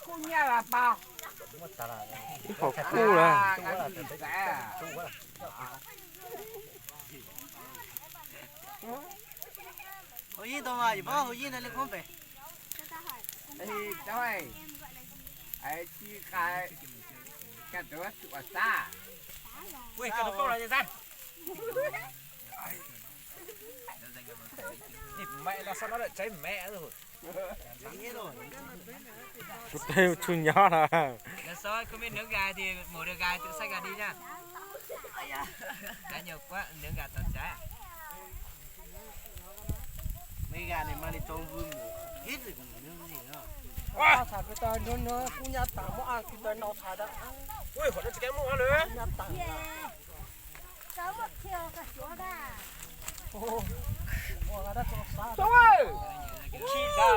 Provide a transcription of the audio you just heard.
Kuj nyiaj las pas. Ib qho kuj las. Hauv yeej tau mas, yus paub hauv yeej ntawd li qhov pem. Tsis qai, ka tuav ua xab. Ui, ka tuav poj los xab. Mẹ, los sau nó đợi cháy mẹ rồi. Kuv twb tsis nyob na. Lawv xav kom mej nướng gà thì mổ được gà tự xách gà đi nha. Cá nhiều quá, nướng gà toàn cháy. Mấy gà này mang đi cho ông Vương ngủ. Hết rồi còn nướng cái gì nữa. Ua, tham kwv tij nrog nrog kuv nyab tag muab a kwv tij nau tham da. Ui, qhov no tsis kev muaj lawm. Kuv nyab tag. Ua dab tso sab. Khi da.